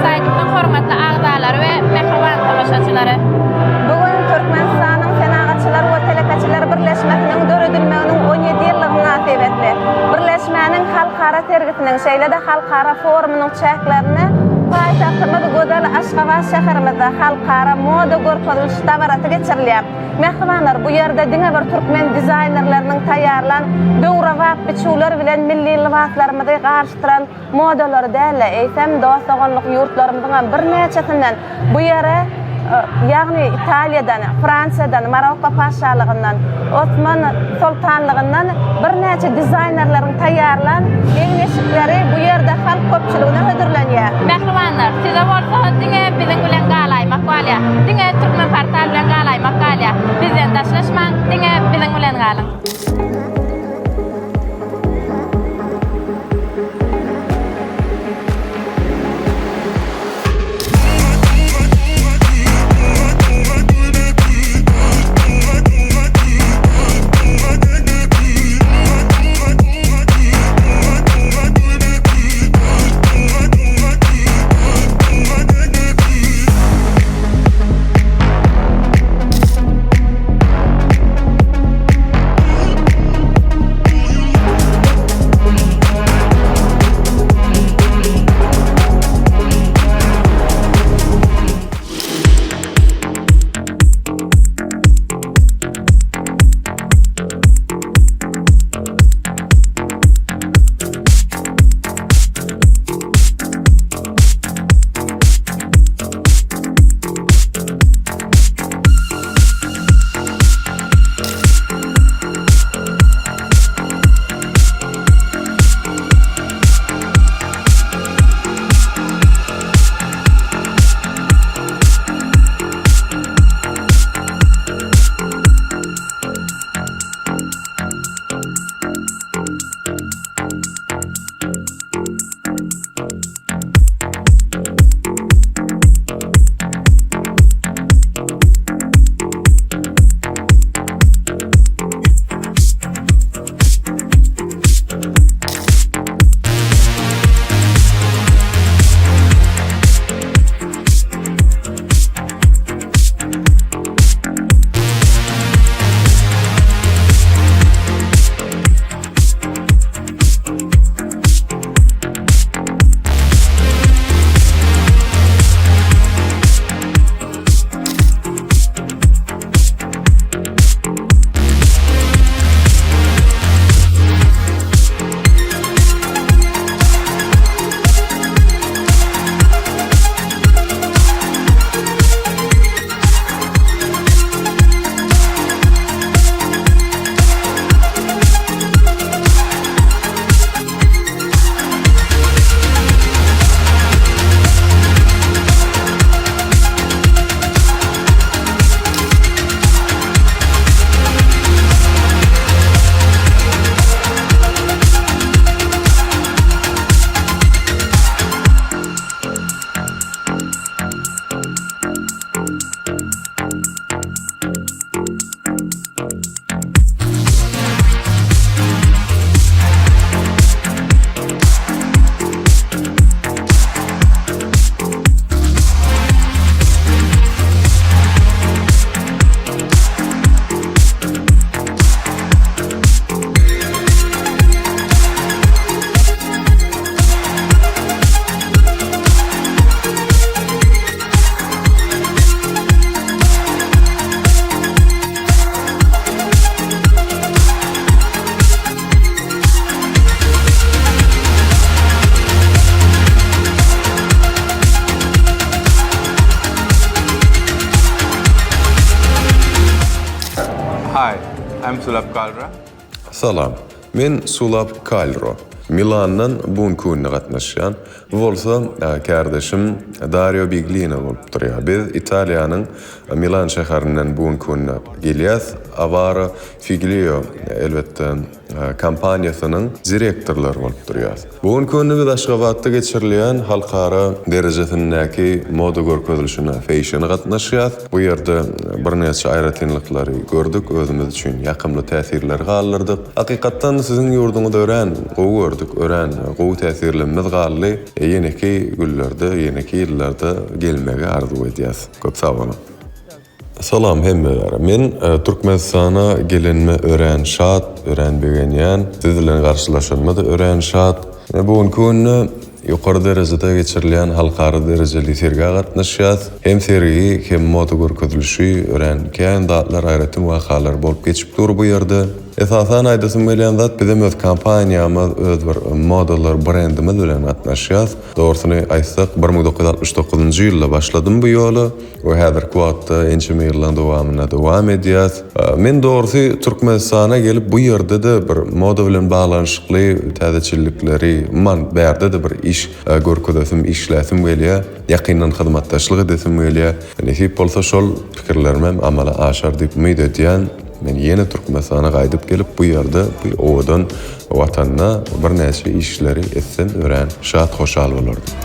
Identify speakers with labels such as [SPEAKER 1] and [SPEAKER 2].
[SPEAKER 1] saýtymyzyň hormatly agzalary we mähriban tomaşaçylary!
[SPEAKER 2] Bu gün Türkmenistanyň Senagatçylar we telekeçiler birleşmesiniň döredilmeginiň 17 ýyllygy mynasybetli birleşmäniň halkara sergisiniň, şeýle-de halkara forumynyň çäklerinde paýtagtymyz gözel Aşgabat şäherimizde halkara moda görkeziliş dabarasy geçirilýär. Mähribanlar, bu ýerde diňe bir türkmen dizaýnerleriniň taýýarlan döwrebap biçüwler bilen milli lybaslarymyzy garyşdyran modalary däl-de, eýsem, dost-doganlyk ýurtlarymyzyňam birnäçesinden bu ýere, ýagny Italiýadan, Fransiýadan, Marokko Patyşalygyndan, Osman Soltanlygyndan birnäçe dizaýnerleriň taýýarlan egin-eşikleri bu ýerde halk köpçüligine hödürlenýär.
[SPEAKER 1] Mähribanlar, size bolsa diňe biziň bilen galaýmak galýar. Diňe Türkmenportal bilen galaýmak galýar. Bizden daşlaşmaň, diňe biziň bilen galyň!
[SPEAKER 3] Hi, I'm Sulabh Kalra.
[SPEAKER 4] Salam, men Sulabh Kalro. Milandan bu günki günde gatnaşýan. Bu bolsa kärdeşim Dario Biglino bolup durýar. Biz Italiýanyň Milan şäherinden bu günki günde gelýäs. Awaro Figlio, elbetde. kompaniýasynyň direktorlary bolup durýas. Bu günki günde biz Aşgabatda geçirilýän halkara derejesindäki moda görkezilişine, feýşene gatnaşýas. Bu ýerde birnäçe aýratynlyklary gördük, özümiz üçin ýakymly täsirleri galdyrdyk. Hakykatdan siziň ýurduňyzy örän gowy gördük, örän gowy täsirlerimiz galdy. Ýeneki günlerde, ýeneki ýyllarda gelmegi arzuw edýäs. Köp sag boluň. Salam hemmelere. Men Türkmenistana gelenime örän şat, örän begenýän. Siz bilen garşylaşanyma-da örän şat. Bu günki günde ýokary derejede geçirilýän halkara derejeli sergä gatnaşýas. Hem sergi, hem moda görkezilişi örän kän zatlar, aýratyn wakalar bolup geçip dur bu ýerde. Esasan aýdasym gelýän zat bizem öz kompaniýamyz, öz bir modalar brendimiz bilen gatnaşýas. Dogrusyny aýtsak, 1969-njy ýylda başladym bu ýola. We häzirki wagtda ençeme ýyllaň dowamynda dowam edýäs. Men dogrusy Türkmenistana gelip bu ýerde-de bir moda bilen baglanyşykly täzeçillikleri, umuman bärde-de bir iş görkezesim, işläsim gelýär. Ýakyndan hyzmatdaşlyk edesim gelýär. Nesip bolsa şol pikirlerimem amala aşar diýip umyt edýän. Men ýene Türkmenistana gaýdyp gelip bu ýerde bu owadan Watanda birnäçe işleri etsem örän şat hoşal bolardym.